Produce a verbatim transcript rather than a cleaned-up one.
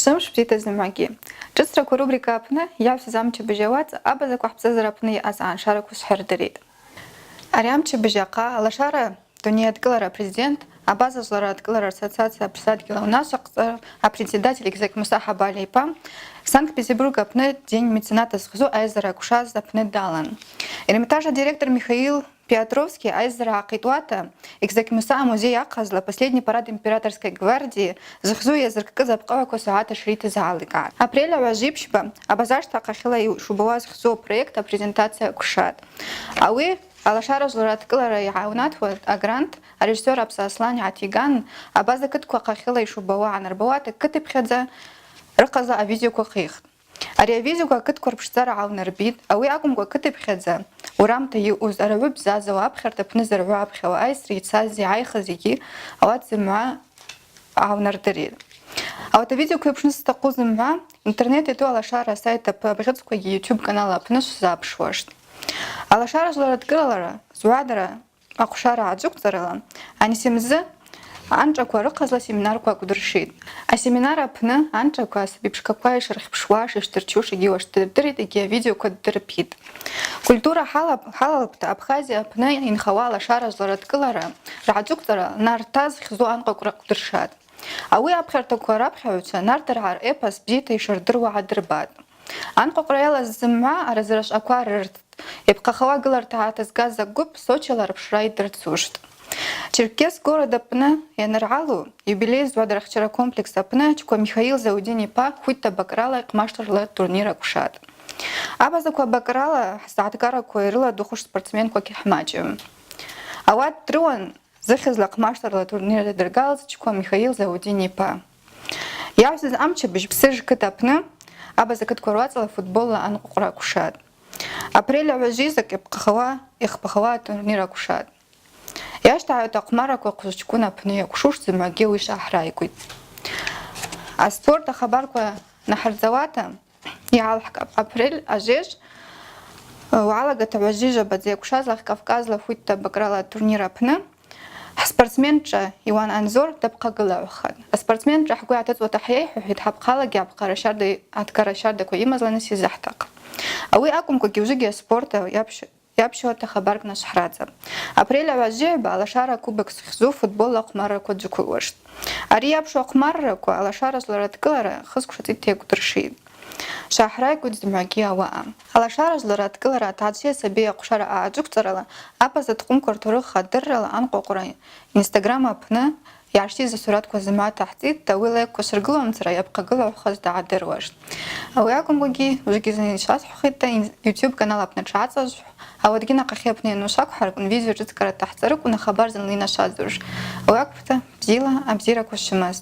Сымш бзиҭа зымҳәагьы. Ҿыцрақәа рубрика аҟны иаҩсыз амчыбжь ауаҵа абазақәа ҳԥсыӡара аҟны иҟаз ааншарақәа шәҳардырит. Ари амчыбжь аҟны алашара дунеи адкылара апрезидент, абаза жәлар адкылара ассоциациа аԥсадгьыл аунашьаҟҵара апредседатель Егзакь Муса Ҳабали-иԥа Санкт-Петербург аҟны День мецената зыхьӡу аизара акәшаз аҟны далан. Эрмитаж адиректор Михаил Пиотровски аизара аахитуата, Егзакь Муса амузеи ахазла последний парад императорской гвардии зыхьӡу иазырккыз апҟаҩқәа сауаҭ ашриҭ изааликаан. Апрель аҩажәи ԥшьба, абазашҭа ахахьыла ишубауа зыхьӡу апроект апрезентациа акәшат. Ауи алашара жәлар адкылара иаанаҭуа агрант арежиссиор Аԥсаслан иааҭиган, абаза қыҭқәа ахахьыла ишубауа анарбауа, ақыҭа иԥхьаӡа рыҟаза авидеоқәа хихт. Ари авидеоқәа ақыҭқәа рыԥшӡара аалнарбеит, ауи акәымкәа, ақыҭа иԥхьаӡа урамҭа иҟоу араҩы бзазауа аԥхьарҭа аҟны зырҳәо аԥхьауа аисра ицаз, иааихаз зегьы ауат зымҩа аалнардырит. Ауат авидеоқәа еиԥшны зҭаху зымҩа интернет иатәу алашара асайт аԥ-, абӷьыцқәагьы YouTube канал аҟны шәзааԥшуашт. Алашара жәлар адкылара, зуадара, аҟәшара аӡәықәҵарала, ани сымзы анҿақәа рыхазла семинарқәа акәдыршеит. Асеминар аҟны анҿақәа асаби ԥшқақәа ишырхьԥшуа, шышдырчу, шагьиуа шдырдырит, егьи авидеоқәа ддырԥеит. Культура ҳалап-, ҳалалԥҭа Абхазиа аҟны инхауа алашара жәлар адкылара раӡәықәҵара Нарҭаа зыхьӡу анҟәаҟәра акәдыршат. Ауи аԥхьарҭақәа раԥхьаҩцәа Нарҭаа репос бзиҭа ишырдыруа ҳадырбат. Анҟәаҟәра иалаз зымҩа аразра шәҟәқәа рырҭ Иаԥхьахауа агыларҭа ааҭызгаз агәыԥ Сочила рыԥшра идырцушт. Черкесск город аҟны ианырҳалоу, иубилеи зуадара ахьчара комплекс аҟны Чкәа Михаил Заудин-иԥа хәитта бакрала ихмашҭырла турнир акәшат. Абазақәа бакрала ҳзааҭгарақәа ирыладухуш спортсменқәак иаҳмаҷым. Ауат дрыуан зыхьӡла хмашҭырла турнир адыргалаз Чкәа Михаил Заудин-иԥа. Иаҩсыз амчыбжь Ԥсыжь қыҭа аҟны абаза қыҭқәа руаҵала футболла анҟәаҟәра акәшат. Апрель аҩажәи закь иаԥхьахауа, ихԥахауа атурнир акәшат. Иашьҭаҳәатә ахәмаррақәа хәыҷ ҷкәын аҟны иакәшушт зымҩагьы уи шаҳраикуеит. Аспорт ахабарқәа наҳарҵауата, иаалҳкаап апрель ажеж, уалагаҭа ҩажәи жәабаӡа иакәшаз Лахькавказла хәитта бакрала атурнир аҟны ҳспортсмен ҿа Иуан Анзор даԥхагылаҩхеит. Аспортсмен ҿа ҳгәы иаҭыҵуа ҳаиҳәеит, ҳаԥхалагьы аԥхара шьарда, аҭгара шьардақәа имазланы сизаҳҭахт. Уи акәымкәагьы, уажәыгьы аспорт иаԥш-, иаԥшьоу аҭахабарк нашҳраҵап. Апрель аҩажәи ҩба алашара акубок зыхьӡу футбол ахәмаррақәа ӡәықәлуашт. Ари иаԥшу ахәмаррақәа алашара жәлар адкылара хызқәшәа ҵит иакәдыршеит. Шаҳраикуеит зымҩагьы ауаа. Алашара жәлар адкылара аҭаацәеи асаби аҟәшара ааҿықәҵарала, абаза ҭҟәымқәа рҭоурых адыррала анҟәаҟәра Instagram аҟны иаашьҭыз асуратқәа зымҩа ҭаҳҵеит, ауи лаикқәа шыргылоу амцара иаԥхагылаҩхаз даадыруашт. Ауи акәымкәагьы, уажәгьы зны ишасҳәахеит, YouTube канал аҟны дшаҵажәҳә, ауадгьы нахахьи аҟны ианушақәҳаракәын, видео ҿыцкара даҳҵарыкәын, ахабар зынла инашазуш. Ауи акәта, бзиала, абзиарақәа шәымаз.